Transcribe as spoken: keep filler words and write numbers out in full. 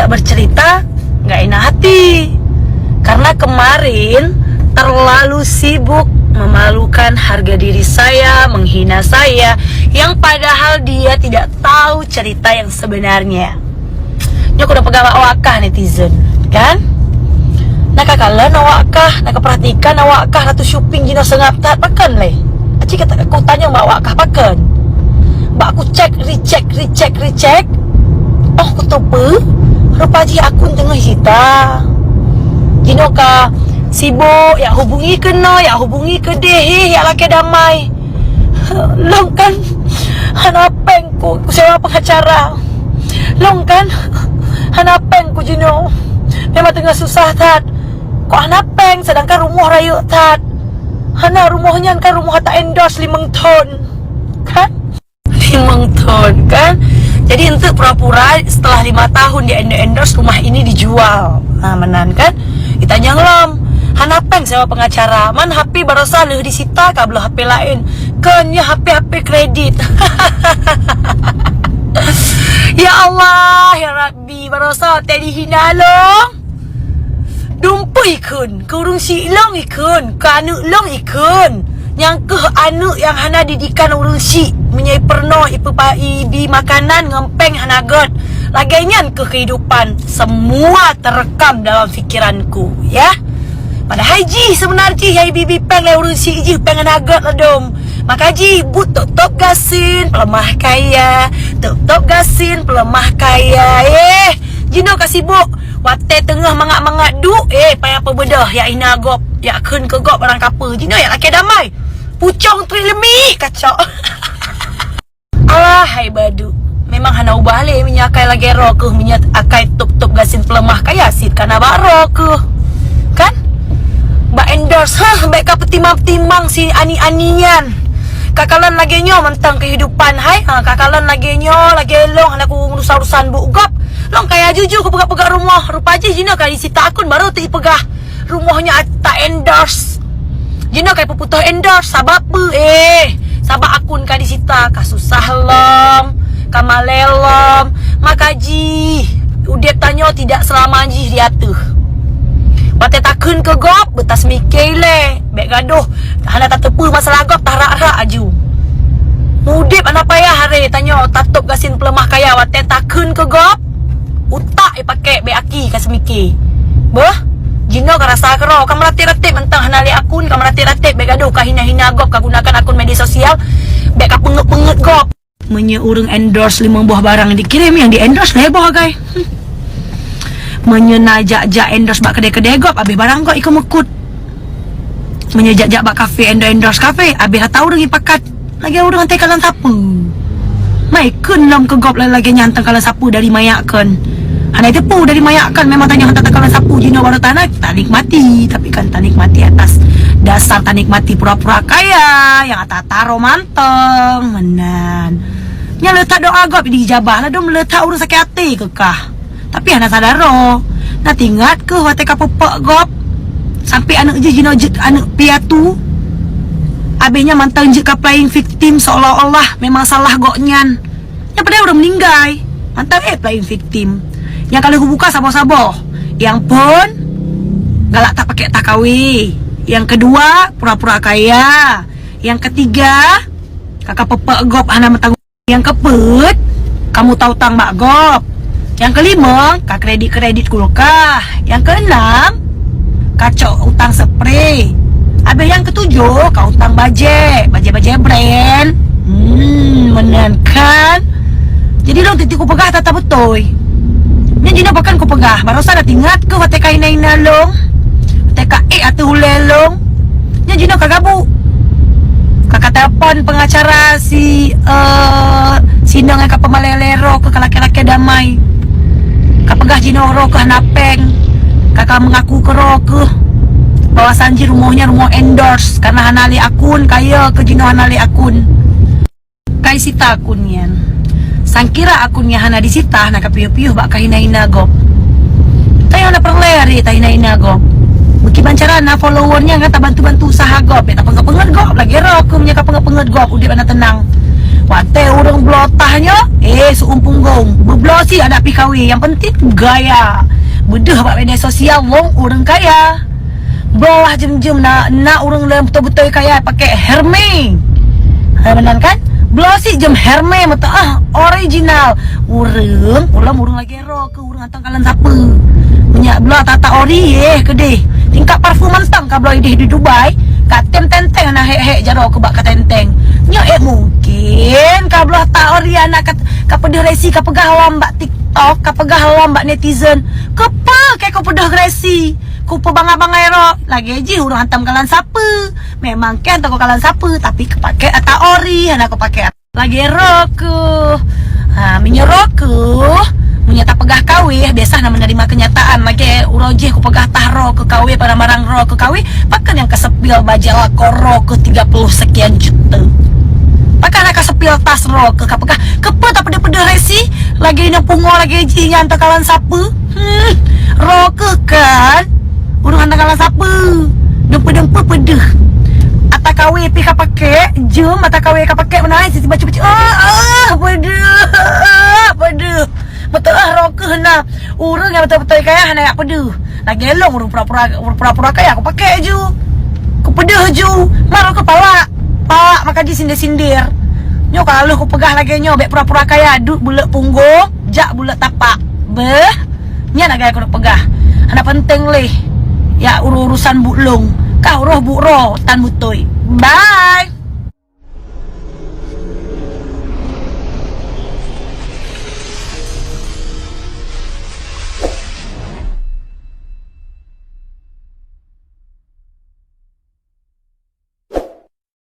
Bercerita nggak enak hati. Karena kemarin terlalu sibuk memalukan harga diri saya, menghina saya, yang padahal dia tidak tahu cerita yang sebenarnya. Nyoe keuneuk peugah bak awak kah netizen, kan? Na kakalon awak kah, na kaperhatikan awak kah, Ratu Syuping jinoe seungab that pakon lé? Aci kata kutanyong bak awak kah pakon? Bak kucek, recheck, recheck, recheck. Oh, kutupeue, rupa jih akun teungoh jita. Jinoe ka sibuk, yak hubungi keunoe, yak hubungi keudeh, heh, yak lakée damai. Lôn kan hana péng ku, ku sewa pengacara. Lôn kan hana péng ku jinoe. Memang teungoh susah that. Kok hana péng, sedangkan rumoh rayeuk that. Hana, rumoh nyan kan rumoh ta endorse limong thon. Kan? Limong thon, kan? Jadi, enteuk pura-pura setelah lima tahun di endorse, endorse, rumah ini dijual. Ha, meunan, kan? Ditanyong lom, hana péng sewa pengacara. Man H P baroesa lheueh disita ka bloe H P laén. Kon nyoe H P, H P kredit. Ya Allah, ya Rabbi, baroesa watée dihina lôn. Dumpui kheun, keu ureuëng syiek lôn ikheun, keu aneuëk lôn ikheun. Nyang keuh aneuëk nyang hana didikan ureuëng syiek, meunyoe ipeurunoe, ipeupa-, ibi makanan ngon péng hana gét. Lagée nyan keuh kehidupan, semua terekam dalam fikiranku, ya. Padahai jih seubeuna jih nyang ibi-bi péng lé ureuëng syiek jih péng hana gét ladom. Maka jih buet tôb-tôb gasien peuleumah kaya, tôb-tôb gasien peuleumah kaya. Eh, jinoe ka sibuk. Watée teungoh mangat-mangat duek, eh, payah peubeudôh, yak hina gob, yak kheun keu gob barang kapeue. Jinoe yak lakée damai. Pucong treuk leumih, kacok. Alah, hai baduek. Memang hana ubah lé, meunyoe akai lagée droe keuh, meunyoe akai tôb-tôb gasien peuleumah kaya, sit kana bak droe keuh. Kan? Bak endorse, hah, bék ka peutimang-timang si ani-ani nyan. Kakalon lagée nyoe mantong kehidupan, hai. Ha, kakalon lagée nyoe, lagée lôn, hana ku urusan-urusan buet gob. Lôn kaya jujur kupeugah-peugah rumoh, rupa jih jinoe ka disita akun baru teuipeugah rumoh nyoe ta endorse. Jinoe ka ipeuputoh endorse sabab peue? Eh, sabab akun ka disita, ka susah lom, ka malée lom. Maka jih udeb tanyoe tidak selama jih di ateueh. Watée takheun keu gob, beutas miké ilée, bék gadoh, hana tateupeue masalah gob, tarak-rak aju. Udeb hana payah haré tanyoe tatôb gasien peuleumah kaya watée takheun keu gob. Utak ipakée bék aki ka seumike. Beuh, jinoe ka rasa keudroe, ka meuratéb-ratéb mantong hana lé akun, ka meuratéb-ratéb bék gadoh ka hina-hina gob, ka gunakan akun media sosial bék ka peungeuet-peungeuet gob. Meunyoe ureuëng endorse limong boh barang dikirém, nyang di endorse lhée boh agai. Hmm. Meunyoe na jak-jak endorse bak keudée-keudée gob, abéh barang gob ikeumukut. Meunyoe jak-jak bak kafe endorse-endorse kafe, abéh ata ureuëng ipakat. Lagée ureuëng até kalon sapeue. Mai kheun lom keu gob lagée nyan teukalon sapeue dari mayak kon. Hana teupeu dari mayak kon, memang tanyoe hantom teukalon sapeue jinoe baru tana tanikmati, tapi kan tanikmati atas dasar tanikmati pura-pura kaya nyang ata taro mantong meunan. Nyan le that doa gob diijabah, ladom le that ureuëng sakét até keukah. Tapi hana sadar droe. Na teuingat keuh watée ka peupok gob sampai aneuëk jih jinoe jeuet aneuëk piatu. Abéh nyan mantong jeuet ka playing victim seolah-olah memang salah gobnyan. Nyang padahai ureuëng meuninggai. Mantong eh playing victim. Nyang ka lheueh kubuka saboh-saboh. Nyang phon galak tapakée tah kawe. Nyang keudua pura-pura kaya. Nyang keutiga ka ka peupok gob hana meutanggong. Nyang keupeuet, ka muta utang bak gob. Nyang keulimong, ka kredit-kredit kulkah. Nyang keunam, ka cok utang spray. Abéh nyang keutujoh, ka utang bajée, bajée-bajée brand. Hmm, meunan kan? Jadi lôn tieb-tieb kupeugah tata beutôi. Nyan jinoe pakon kupeugah, baroesa na teuingat keuh watée ka hina-hina lôn, watée ka ék ateueh ulée lôn. Nyan jinoe ka gabuk. Ka ka telepon pengacara si, eh, si inong nyang ka peumalée lé droe keuh ka lakée-lakée damai. Ka peugah jinoe droe keuh hana péng. Ka ka meungaku keu droe keuh bahwasan jih rumoh nyan rumoh endorse karena hana lé akun, kaya keuh jinoe hana lé akun. Ka isita akun nyan. Sangkira akun nyan hana disita, na ka piôh-piôh bak ka hina-hina gob. Tanyoe na peureulée aré tahina-hina gob. Meukiban cara na follower nyan kan tabantu-bantu usaha gob, bék tapeungét-peungét gob, lagée droe keuh meunyoe ka peungét-peungét gob, udeb hana teunang. Watèe ureueng bloe tah nyoe, eh, seu'uem punggong. Beubloe sit adak pih kawé. Nyang penting gaya. Beudeuh bak media sosial, lôn ureueng kaya. Bloe lah jeuem-jeuem na, na ureueng leueh beutôi-beutôi kaya pakai Hermes. Ha, meunan kan? Bloe sit jeuem Hermes meutuah original. Ureueng, ulôn ureueng lagèe droe keuh ureueng Tang kalon sapeue. Meunyo bloe ata-ata ori, eh, keudeh. Tingkat parfum mantong ka bloe ideh di Dubai, ka tem tenteng hana hék-hék jaroe keu bak ka tenteng. Nyoe, eh, mungken ka bloe ata ori aneuk ka, ka peudeuh resi, ka peugah lom bak TikTok, ka peugah lom bak netizen. Keupeue keu peudeuh resi? Kupeubangga-banggai droe, lagèe jih ureueng hantom kalon sapeue. Memang kèe hantom kalon sapeue, tapi keupaké ata ori, hana keupaké Lagèe droe keuh. Ha, meunyoe droe keuh, meunyoe tapeugah kawé, biasa na menerima kenyataan. Lagèe uroe jih kupeugah tah droe keuh kawé, barang-barang droe keuh kawé, pakon nyang ka seupil bajèe lakoe droe keuh tiga puluh sekian juta. Pakon na ka seupil tas droe keuh, ka peugah, keupeue tapeudeuh-peudeuh resi, lagèe inong pungo lagèe jih nyan teukalon sapeue? Hmm, droe keuh kan? Ureueng hantom kalon sapeue? Dumpeue-dumpeue peudeuh. Ata kawé pih ka paké, jeuem ata kawé ka paké, meunan sisi bacut-bacut. Ah, ah, peudeuh. Ah, peudeuh. Beutôi ah, droe keuh na. Ureueng nyang beutôi-beutôi kaya hana jak peudeuh. Lagèe lôn ureueng pura-pura, pura-pura kaya, kupaké ju. Kupeudeuh ju. Mar droe keuh palak. Palak maka jisindir-sindir. Nyoe ka lheueh kupeugah lagèe nyoe, bèk pura-pura kaya, duek buleuk punggong, jak buleuk tapak. Beuh. Nyan lagèe keuneuk peugah. Hana penting lé. Ya, uru-urusan buet lôn. Kah uroh buet droe tan beutôi. Bye.